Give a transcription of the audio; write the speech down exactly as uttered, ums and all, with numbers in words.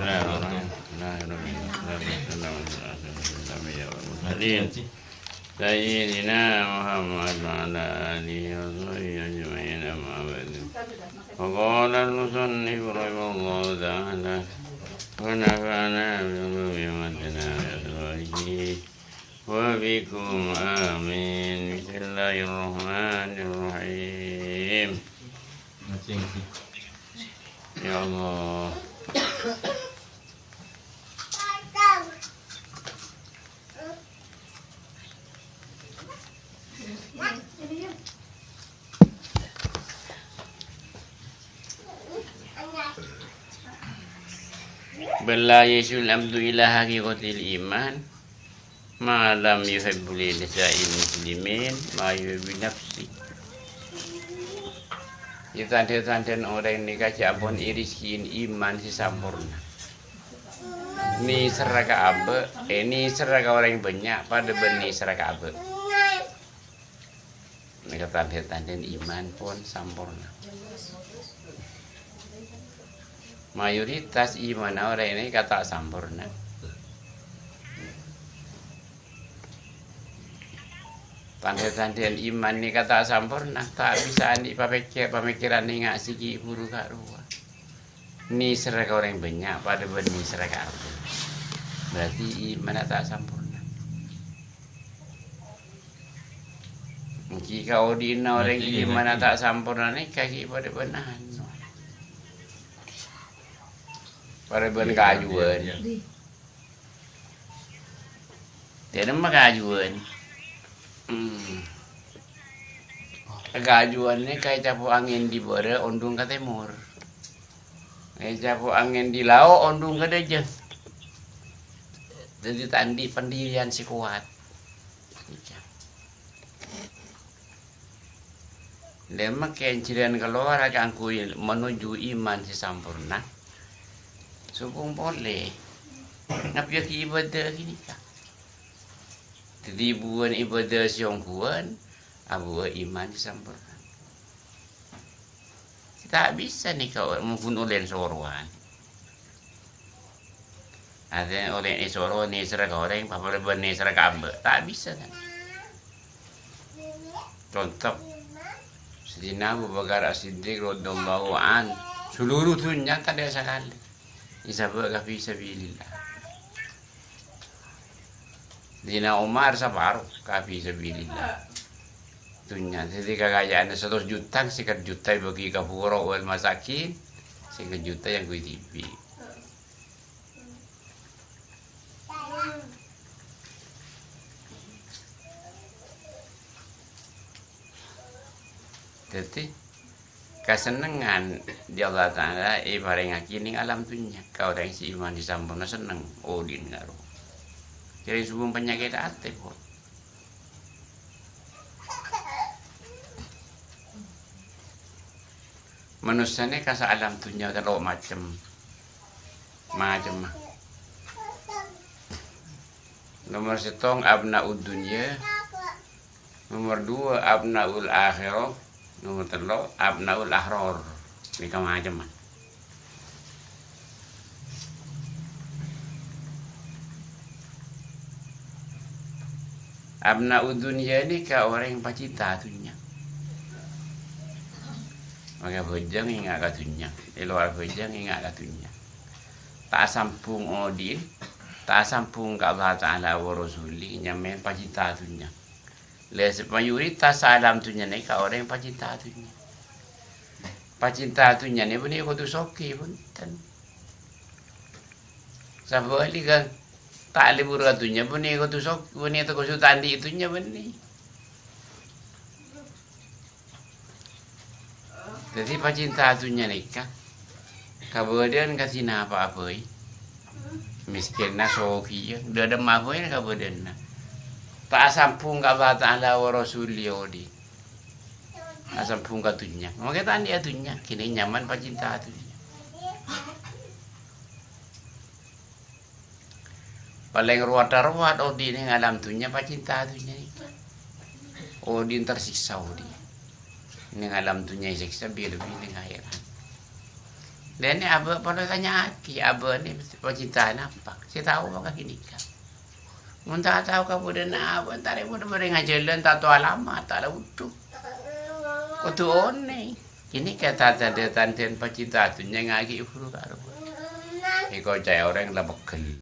Bismillahirrahmanirrahim. Sayyidina Muhammad wa ala alihi wa sahbihi ajma'in, amma ba'du. Wa qala al-musannif rahimahullahu ta'ala, wa nafa'ana bi ulumihi wa bi asrarihi wa bikum, amin. Bismillahirrahmanirrahim. Ya Allah. Bal la yasilul abdu ila haqiqatil iman ma lam yuhibbu li nisa'il muslimin ma yuhibbu nafsi. Ya, tandhâ-tandhâna orèng nèka jhâ' ampon èrejekkèn iman sè samporna. Nèserra ka abâ', eh, nèserra ka orèng bânnya', padâ bân nèserra ka abâ'. Nèka tandhâ-tandhâna iman pon samporna. Mayoritas imanna orèng nèka ta' samporna. Tandhâ-tandhâna iman nèka ta' samporna, ta' bisa andi' papèkkèr, pamèkkèran nènga' sè ghi' bhuru ka rowa. Nèserra ka orèng bânnya', padâ bân nèserra ka abâ'. Berarti imanna ta' samporna. Èngghi kaodi'na orèng imanna ta' samporna nèka ghi' padâ bân anu. Padâ bân kajuwân. Dâ'remma kajuwân? Hmm. Kajuwân nèka ècapo' angèn dâri bârâ', ondhung ka tèmor. Ècapo' angèn dâri lao', ondhung ka dâjâ. Dhâddhi ta' andi' pendirian sè kowat. Dâ'remma kèng jhâlân kalowar kaangghuy manoju iman sè samporna. Sokong polè. Ngabiyâghi ibâdâ ghânèka. Dhâddhi, buwân ibâdâ sè ongghuwân, abuwâ iman sè samporna. Ta' bisa nèka o-, mon ghun ollèna sorowan. Artèna ollèna èsoro nèserra ka orèng, padâ bân nèserra ka abâ'. Ta' bisa, kan? Conto, Sayyidina Abu Bakar As-Siddiq radhiyallahu anhu, seluruh dhunnya tadâ' sakalè. Èsabâ' ka fi sabilillah. Sayyidina Umar saparo ka fi sabilillah. Dhunnya, dhâddhi kakayaanna saratos juta, sèket juta èbâgi ka fuqara wal masakin, sèket juta èangghuy dhibi'. Dhâddhi, kasennengngan dâri Allah Ta'ala èparèngaghi neng alam dhunnya. Ka orèng sè iman sè samporna senneng odi'na karo. Kèra sobung panyakèt atè, pon. Manossa nèka saalam dhunnya tello' macem. Macemma. Nomer sèttong, abna'ud dunya. Nomer dua, abna'ul akhirah. Nomer tello', abna'ul ahrar. Nèka macemma. Abna'ud dunya nèka orèng pacinta dhunnya. Maka bhâjâng enga' ka dhunnya, è lowar bhâjâng enga' ka dhunnya. Ta' asambhung odi'na, ta' asambhung ka Allah Ta'ala wa Rasulih, nyamana pacinta dhunnya. Lè, sè mayoritas saalam dhunnya nèka orèng pacinta dhunnya. Pacinta dhunnya nèka bânnè kodhu soghi, bhunten. Sabhâligghâ, ta' lebur ka dhunnya, bânnè kodhu sog-, bânnè kodhu ta' andi' dhunnya, bânnè. Dhâddhi, pacinta dhunnya nèka kabâdâ'ân kadhi napa'a bhâi. Mèskènna, soghiyâ, dhâ-, dhâ-, dhâ-, mabhâi kabâdâ'ânna. Ta' asambhung ka Allah Ta'ala wa Rasulih odi'. Asambhung ka dhunnya. Mangkè ta' andi' dhunnya, kènè' nyamana pacinta dhunnya. Palèng rowa-tarowat odi' neng alam dhunnya, pacinta dhunnya nèka. Odi' tersiksa odi'. Neng alam dhunnya èsèksa, bi-, lebbi neng akhèrat. Dene abâ' parlo tanya'aghi, abâ'na pacintana apa? Sè tao maka ghânèka. Mon ta' tao kabudhâna abâ', entarè bâdâ bâreng ajhâlân, ta' tao alamat, ta' la udhu. Kodhu oneng. Ghânèka ta-, tandhâ-tandhâna pacinta dhunnya ngaghi buru karo. Èkocaè orèng la pegghel.